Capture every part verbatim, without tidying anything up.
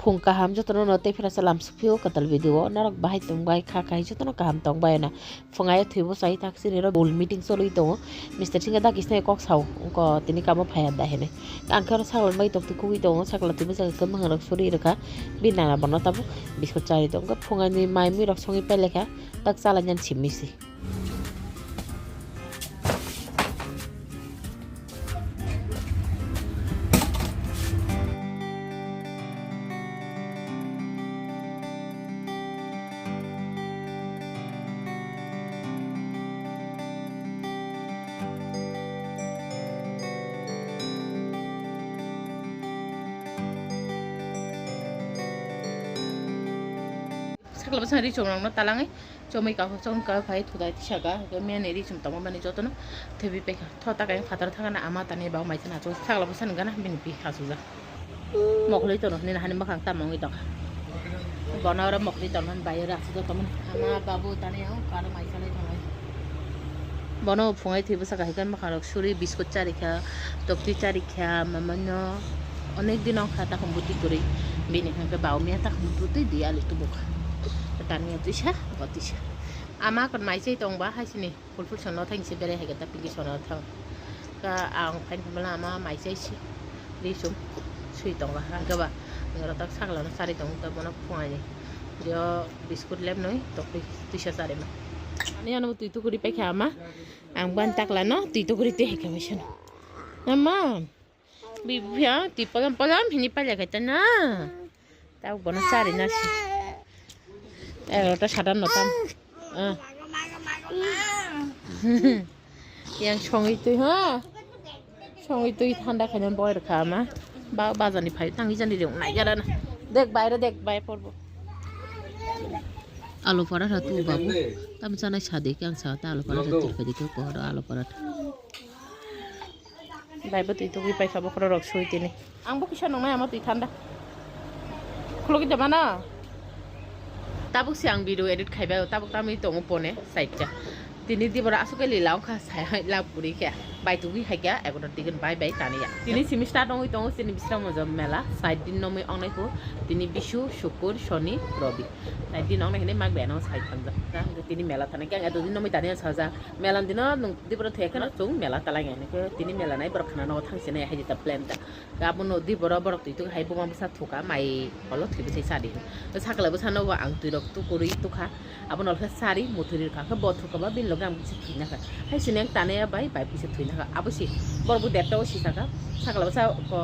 Phung kaham jotono no tei phira salam sukphio kwtal video o norok bahai tongbai kha khai jotono kaham tongbai na phungai thwibo sai tak sini ro bul meeting choli tongo Mister Singha da kisne kok sao ko tini kamo phaya da hene ang khe oro sakla bai tok twi kugui tongo sakla twi bwsai khe mwkhang rok suri rwkha bini nana bono tabuk biskut chari tongo phungai ni mai mui rok songwi pailai kha tak chala nyan simi si. Sakla bwsang ri chwng rokno talangwi chomwi kha, chomwi kha phai thudai tisa ga, hwnkhe mene ri chwng tongma mani jotono thebwi paikha. Tho ta khe phataro thangna ama tani ba mai chana chwng sakla bwsang gana bini pi asukjak. Mokhli tono nini hani mwkhang tamo wngwi tongkha. Bono oro mokhli tono bai oro asukjak tongmani ama babu tani ang karo mai chanai tongo. Bono phungai thwi bwsa kahai khe mwkhang rok suri biskut charikha, toktwi charikha, mamano onek din wngkha takhum bwtwi kwrwi. Bini hwnkhe baumia takhum bwtwi di alu tubukha. Tani twisa, bo twisa. Ama kon mai chai tongba haisini phul phul sono thangsi berai hai khe ta pinki sono thang. Ka ang phaini hwnmala ama mai chai si. Risum sui tongo hwnkhe ba. Noro tak sakla no sari tongo ta bono phungai ni. Dio biskut lepnoi toktwi twisa charima. Ani ano twi tukuri paikha ama. Ang ban takla no twi tukuri twi hai khe bai sano. Ama. Bibia twi palam palam hini palya khaita na. Tau bono sari na si. Ero ta sadan no tam. Ah. Yang songwi twi ha. Songwi twi thanda khaina boi rwkha ama. Ba bazar ni phai tangwi jani rw nai jara na. Dek bai ro dek bai porbo. Alu paratha tu babu. Tam chanai sadi khe ang sa ta alu paratha tu khaidi khe kohoro alu paratha. Bai bo twi tugwi paikha bokhorok rok sui tini. Ang bo kisa nongnai ama twi thanda. Khulugwi de mano. Tabuk se ang video edit khaibai tabuk tamwi tongo pone saikya. Tini dibora asuk lila wngkha sai hai lab guri khe. Bai tugwi hai kya egono digon bai bai taniya. Tini simi start wngwi tongo chini Bisramganj mela side din nomwi wngnai kho. Tini bisu, sukur, soni, robi. Side din wngnai hinwi mak bai ano sai thangjak. Tini mela thani khe ang edo din nomwi taniya sajak. Mela dino nwng diboro thwiya kheno chwng mela talai nai. Tini mela nai borok khana nogo thangsinai hai jeta plan ta. Abono diboro borok twi twi hai buma bwsa thuka mai holo thwi bwsai sadi. Sakla bwsano bo ang twi rok tukurwi tukha. Abono khe sari muthuri rwkha khe bo thuka ba bini loge ang bisi thwi nakha. Hai sini ang tane bai bai bisi thwi nakha. Abo si borok bo derta o si saka. Sakla bwsa ko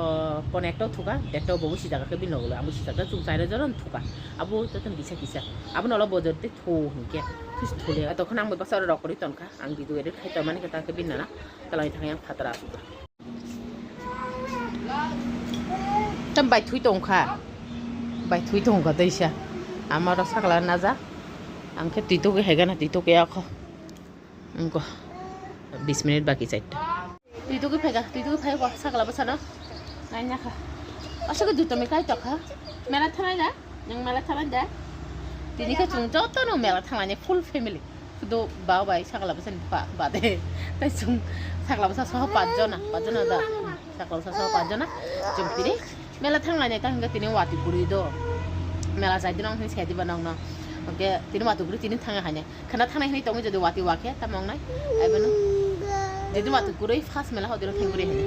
pone ekta o thuka derta o bo si saka khe bini loge ang bo si saka chwng chaina joron thuka. Abo joto bisa kisa. Abono lo bojor de thu hinkhe. Thus thule. Tokhan ang bai bwsa rok rwi tonkha. Ang video edit khai tongmani khe ta khe bini nana talai thangwi ang phataro asukha. Tam bai thui tongkha. Bai thui tongkha teisa. Ama rok sakla naja. Ang khe twi tugwi hai gana twi tugwi akho. Wngkha. Bis minute baki chaita. Twi tugwi phaikha, twi tugwi phaikha sakla bwsano. Nai nakha. Aswk juto me kai tokha. Mela thanai da. Nwng mela thanai da. Tini khe chwng joto no mela thanglani full family. Sudo ba bai sakla bwsani ba bade. Tai chwng sakla bwsa soho pach jona, pach jona da. Sakla bwsa soho pach jona. Chwng tini mela thanglani ta hwnkhe tini watwi kwrwi do. Mela jai dino hwnwi sai diba nokno. Hwnkhe tini watwi kwrwi tini thangya haino. Khwna thangnai hwnwi tongwi jodi watwi wakhe tamo wngnai. Ai bono. Jodi watwi kwrwi first mela ho dino thang kwrwi haino.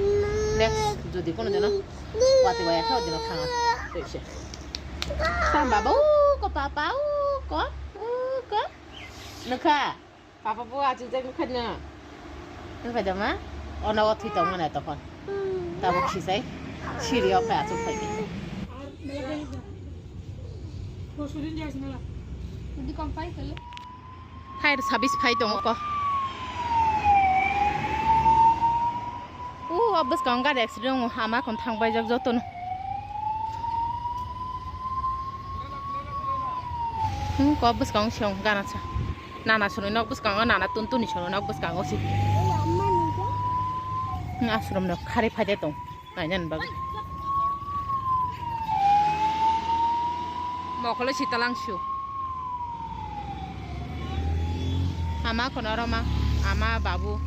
Next jodi kono dino watwi waya khe o dino thanga. Tei se. Tang baba, uko papa, uko, uko. Nukha. Papa bo achuk jak nukha no. Nukha da ma? Ono o thwi tong mane tokon. Tabuk sisai. Siri o phai achuk phai. Phai sabis phai tongo ko. O, o bwskango gari accident wngo, ama kon thang baijak jotono. Hmm, ko bwskango se wngo gana sa. Nana swnwi nok bwskango, nana tun tuni swnwi nok bwskango se. Hmm, ashram nok khari phai de tong. Nainani bagwi. Mokolo sitalang su. Ama kono roma, ama babu.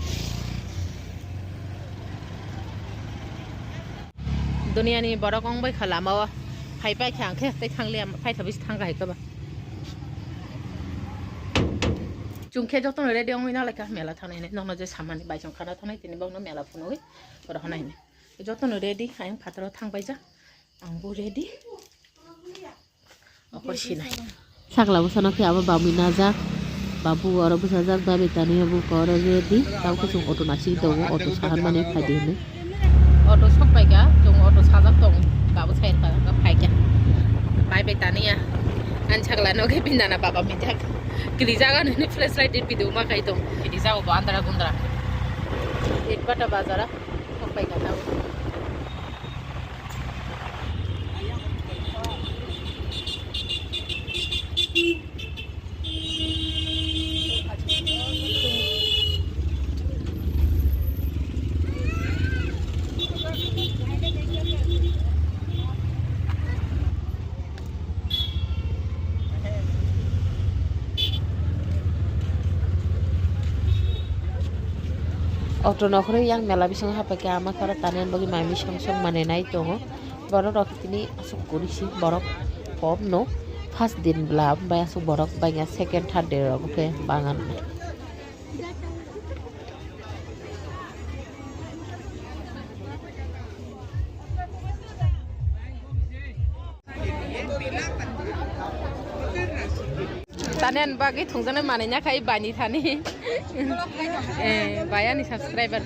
Duniani borok wng bai kha lama o. Phai pai kha ang khe tei thang liya, phai kha bisi thang kha hai khe ba. Chwng khe jotono ready wngwi na lai kha mela thangnai hinwi. Nokno je samani bai chwng khana thangnai tini bokno mela phunugwi oro hwnai hinwi. Jotono ready, ayang phataro thang bai jak. Ang bo ready. Oko sinai. Sakla bwsano khe abo babu najak. Babu oro bwsajak, bai bai tani abo oro ready. Tamo khe chwng auto nasing tongo, auto saharmani phaidi hinwi. Auto sok paikha, chwng auto sajak tongo. Babu sai phaikha. Bai bai tani ya. Ani sakla no khe bini nana baba mijak. Kilijak ano hinwi flashlight di video ma kai tong. Kilijak bo andra gundra. Itbata bazara sok paikha tamo. Auto nokhorwi yang mela bisingo hapaikha, ama khoro tani bagwi mami song song manwi nai tongo. Borok rok tini aswk kwrwi si borok kom no first din bwla bai aswk borok bai second third day rok khe bangan. Tani ani bagwi thungjaknai manwi nya khai bani thani. Eh, bai ani subscriber.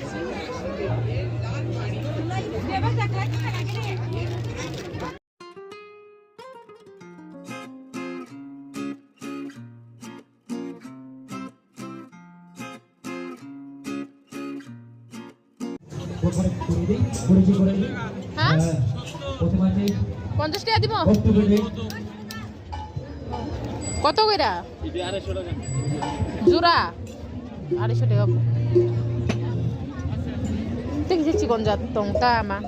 Ha? Ponchash taka dibo? Koto koira? Jora? Arai sho taka. Tei kisa chikon jat tong ta ma.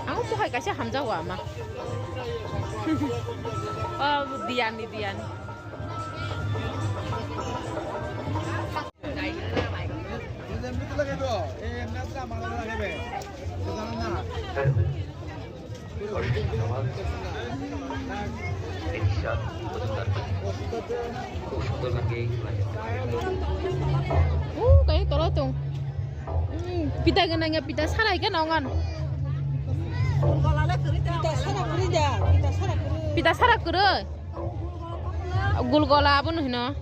Ang buhai kaisa hamjago ama. Oh, Diani, Diani. Uh, kayak tolong tuh. Hmm, pita gana ya, pita sarai kan ongan. Pita sarak kwrwi da, pita sarak kwrwi. Pita sarak kwrwi. Gul gola abono hino.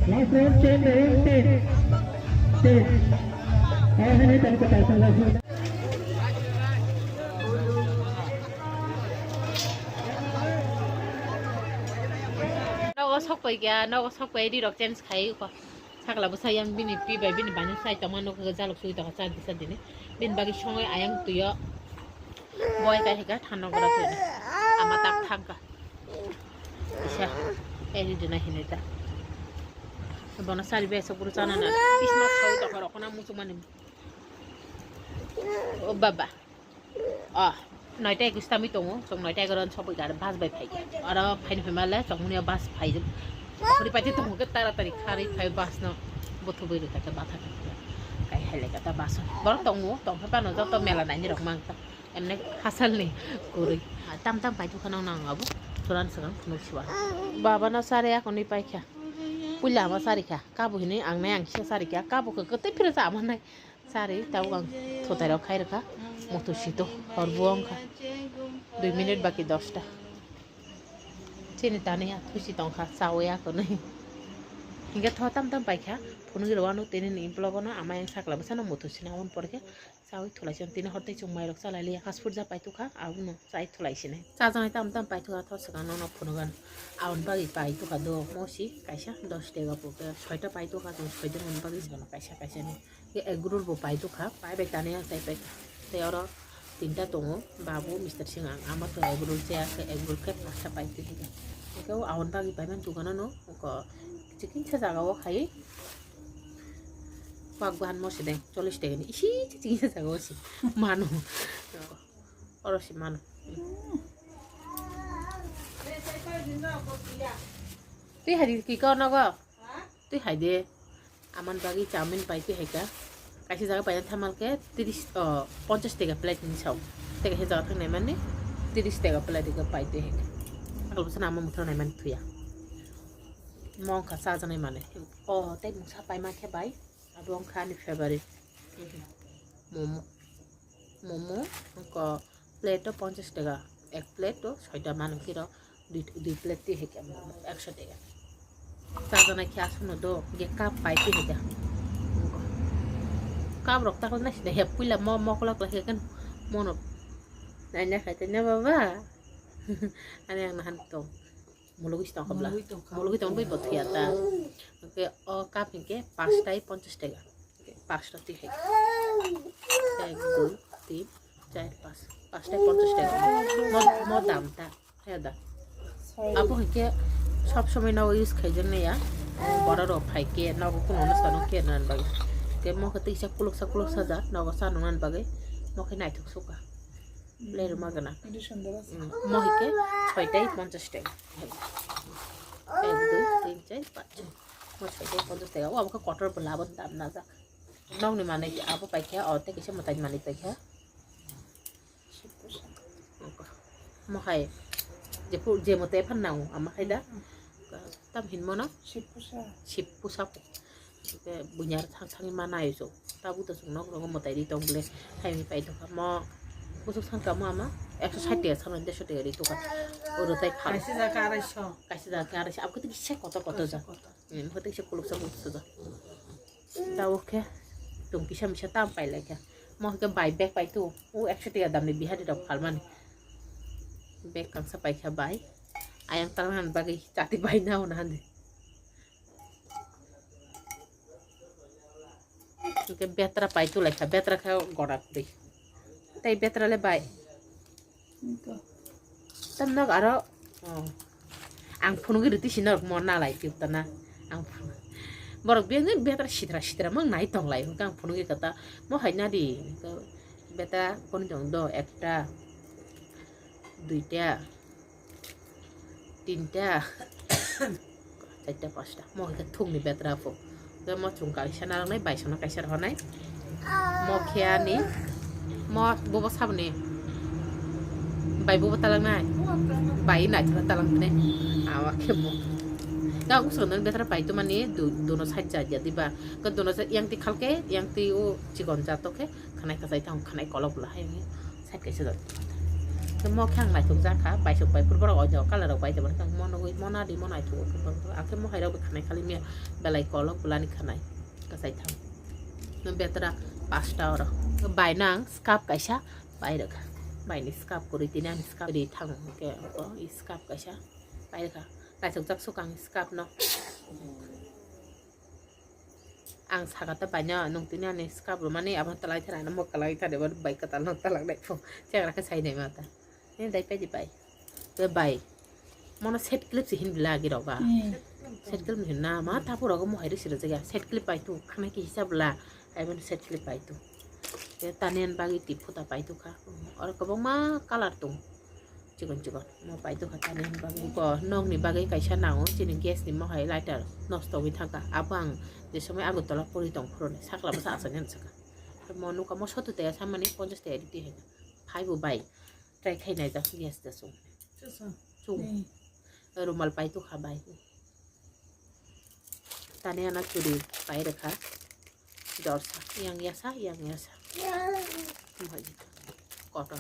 Last round, ten round, ten. Ten. Nogo sok pai kya, nogo sok pai ri rok change khai ko. Sakla bwsa yang bini pi bai bini bani sai tongma nukha jaluk sui tongkha cha disa dini. Bini bagwi songwi ayang tuyo. Boi kai hika thano gora tuyo. Ama tak thangka. Isa eri dina hinita. Bono sari be sok buru chana na. Isma khau tongkha rokona muchuk mani. O baba. Ah, noita ekus tami tongo, chwng noita egaroh sopoi gari bus bai phai. Aro phaini phaima le chwng muni bus phai. Khori paiti tongo khe taratari kharwi phai bus no bothubui rwkha khe batha khe. Kai hai le kata bus. Borok tongo, tongkhe pano joto mela naini rok mang ta. Emne hasalni kwrwi. Tam tam pai thukha nang nang abo. Churan swkang phunuk siwa. Baba no sari akonwi paikha. Puila ma sari kha. Kabo hinwi ang nai ang kisa sari kha. Kabo khe kwtwi phira cha manai. Sari tabuk ang thotai rok khai rwkha. Mutu sito hor buo wngkha. Dui minute baki dosta. Chini tani ya thusi tongkha chawi akonwi. Hinkhe tho tam tam paikha. Phunugwi rwano tini ni vlog ono ama yang sakla bwsano mutu sina aboni pore khe chawi thulaisong tini hor tei chwng mairok chalai liya fast food ja paithukha abono chai thulaisinai. Chajaknai tam tam paithukha tho swkang nono phunugan aboni bagwi paithukha do mosi kaisa dos tega pukhe soita paithukha chwng soidin ni bagwi kaisa kaisa ni. Ye egg roll bo pai tongkha, pai bai tani ang chai pai kha. Tei oro Tinta tongo, babu, Mister Singh, ang ama to egg roll chaya khe, egg roll khe pasta pai twi hwnkhe. Hwnkhe o aboni bagwi paiman dukano no, oko kiching kisa jaga o khai kwak bahan mo se de, chollish taka ni isi kiching kisa jaga o se mano. Oro se mano. Twi hai di ki ko nogo? Twi hai de. Aman bagwi chowmin pai twi hai ka. Kaisa jaga paina thamal khe tris, o, ponchash taka plate ni sao. Tei kaisa jaga thang nai mani tris taka plate khe pai twi hai ka. Akal bwsano ama mwthang nai mani thuya. Mongkha chajaknai mani. O, tei mungsa paima khe bai. Abo wngkha ani favorite. Momo. Momo wngkha plate o ponchash taka, ek plate o soita mano khe rw dui, dui plate twi hai khe momo ekso taka. Chajaknai khe aswkno do, je cup pai twi hai khe. Cup rok takhuk nai sida he puila mo mokla kwlai khe mono naina khai tanya baba. Ani ang nahan tong. Mulugwi tong kha bla. Mulugwi tong kha. Mulugwi tong bui bo thuya ta. Hwnkhe o cup hinkhe panch tai ponchash taka. Hwnkhe panch ta twi hai. Ek, dui, tin, char, panch. Panch tai ponchash taka. Mo, mo dam ta. Khe da. Abo hinkhe sob somoi nogo use khaijaknai ya. Borok rok phai khe nogo kuno no sano khe nan bagwi. Hwnkhe mo khe tisa kuluksa kuluksa ja nogo sanung nan bagwi. Mo khe naithok sukha. Leruma gana. Iri sundor ase. Mm, mo hike soitai ponchash taka. Ek, dui, tin, char, panch. Mo soitai ponchash taka. O, abo khe kotor bo labo dam najak. Nokni manwi abo paikha, o tei kisa mwtai manwi paikha. Mo hai je pu-, je mwtai phan nango, ama hai da. Tam hinmano? Sip pusa. Sip pusa. Hwnkhe buini aro thang thangwi ma nai chwng. Tabuk to chwng nok rogo mwtai ri tong bwle. Hai hwnwi pai tongkha mo. Bwswk thang kamo ama. Ekso sait taka thangwi dersho taka ri tongkha. Oro tai phal. Kaisa jaga arai so. Kaisa jaga arai so. Abokhe tei kisa kotor kotor ja. Kotor. Hmm, hwnkhe tei kisa kuluksa kuluksa ja. Tabuk khe chwng kisa misa tam pai lai kha. Mo hwnkhe bai bag pai tu. O ekso taka damni bihari rok phalmani. Bag kangsa pai kha bai. Ayang talangna bagwi chati bai na hwnna handi. Hwnkhe betra pai tu lai kha, betra khe gora kwrwi. Tei betra le bai. Tam nok aro, oh. Ang phunugwi rwtwi si norok mo nalai tiyuk ta na. Ang phunu-, borok biyang ni betra sitra sitra mang nai tong lai hwnkhe ang phunugwi kata mo hai na di. Betra koni tong do ekta, duita. Tinta, charta, pasta. Mo hwnkhe thungni betra pho. Tei mo chwng kaisa narwknai, bai sono kaisa rohornai. Mo khe ani, mo bobo saboni. Bai bobo talangnai. Bai naithok talangnai. Awa khe mo. Ga usuk nang betra pai to mani du-, duno side ja dia diba. Ga duno sa yang ti khalke, yang ti o chikon ja to khe. Khanai kasai thang, khanai kolok bwla hai wngya. Side kaisa dot. Tei mo khe ang naithok jak kha, baisok bai phuru borok oido colour rok bai tongmani khe mo nugwi mo nadi mo naithok o khe borok. Akhe mo hai rok bai khanai khali miya belai kolok bwlani khanai kasai thang. No betra pasta oro. Bai nang scarf kaisa pai rwkha. Bai ni scarf kwrwi tini ani scarf ri thang hwnkhe o scarf kaisa pai rwkha. Naithok jak sukha ang scarf no. Ang saka ta bai no, nung tini ani scarf rwmani abo talai thani ano mo kalai thani bo bai kwtal no talang nai pho. Chengra khe sai nai ma ta. Ni dai pedi bai. Te bai. Mono set clip se hin bila agi rok ba. Hmm. Set clip hin na ma ta pura go mo hai ri sira jaga. Set clip pai tu khana ki hisab la. Ai mono set clip pai tu. Te tani an bagi tip phuta pai tu kha. Oro kwbangma colour tung. Chikon chikon mo pai tongkha tani hwnba buko nokni bagwi kaisa nango chini gas ni mohai lighter nosto wngwi thangkha abo ang je somoi Agartala pori tong phuru ni sakla bwsa asani hinwi sakha mo nukha mo soto tei samani ponchash tei rwdi hinwi phaibo bai try khai naijak gas da chwng chwng rumal pai tongkha bai. Tani ano churi pai rwkha. Jorsa, yang yasa, yang yasa. Kotor.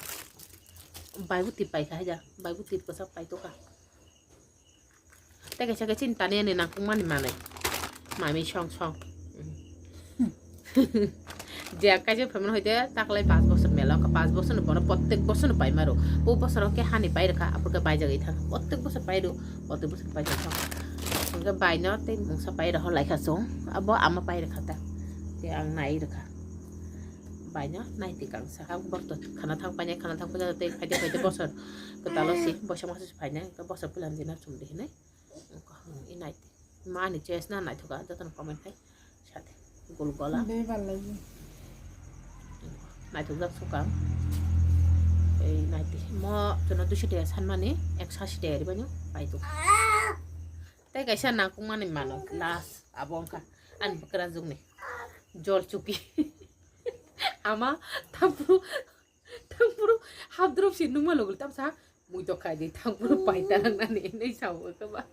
Baibu tip pai kha haja, baibu tip kwchak pai tongkha. Tei kaisa kaisa tani ani nangkukmani manwi. Mami song song. Je ang kaisa phaimani hoite taklai panch bosor mela wngkha, panch bosor ni bono prottek bosor no paimaro. O bosor o khe hani pairwkha, aphuru khe baijagwi thangkha. Prottek bosor pairo, prottek bosor paijagwi thangkha. Hwnkhe baino tei mungsa pairokha laikha chwng, abo ama pairwkha ta. Tei ang nai rwkha. Paina naiti kangsa. Ang borto khana thang paina, khana thang paina tei phaide phaide bosor kwtalo si, boisa masa si phaina, engkhe bosor puila ni dina chumdi hinai. Engkhe, hmm, i naiti. Ma ni choice na naithoka, jotono comment khai sadi. Gul gola. Dei bal lagi. Naithok jak sukang. Ei naiti. Mo jono duiso taya sanmani, ekso asi taya ribani, paitok. Tei kaisa nangkukmani mano, last, abo wngkha. Ani bwkrajwkni. Jol chuki. Ama, thampuru, thampuru, hapdrop si nungma logol tamsa, mui to khai di, thampuru paita nang nani, nei sao kaba.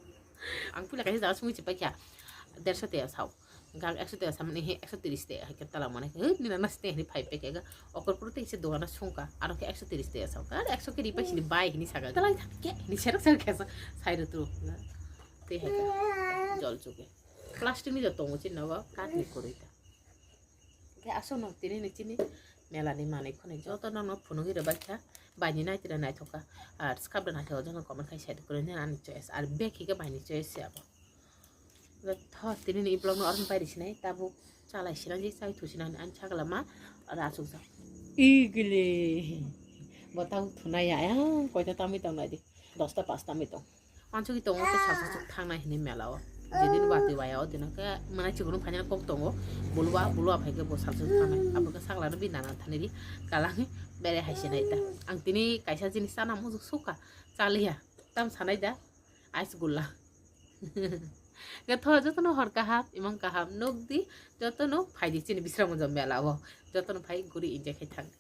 Ang pula kaisa jaga sumui chipai kha, derso taya sao. Gang ekso taya samani he, ekso tiris taya hai khe tala mane, he, nina na ste hini phai peke ga, okor puru te se dogana sungka, aro khe ekso tiris taya sao. Ar ekso ke ripai sini bai hini saga. Tala ke hini serak serak khe sai ru tu. Te hai ka, jol chuki. Plastic ni jo tongo chin nogo, kat ni koroi ta. Khe aswkno tini ni chini mela ni manwi khwnwi joto no no phunugwi rwbaikha, baini naitira naithokha, ar swkabda naithok jono comment khai sadi kwrwi nini ani choice, ar bag hikhe baini choice se abo. Tho tini ni vlog no oroni pairi sinai tabuk chalai sinai je chai thu sinai ani sakla ma rasuk jak. Igili bo tabuk thunai ya, ayang koita tamwi tong nai di, dosta pas tamwi tong. Wansugwi tongo tei salsa suk thangnai hinwi mela o. Jedin watwi waya o dino khe mwnai chikunu phainani kok tongo. Buluwa, buluwa phai khe bo salsa suk thangnai. Abo khe sakla no bini nana thani ri kalang bere hai se nai ta. Ang tini kaisa jinis chana muchuk sukha, chaliya. Tam sanai da? Ice gulla. Khe tho jotono hor kaham, imang kaham nukdi, jotono phaidi chini Bisramganj mela o. Jotono phai guri enjoy khai thang.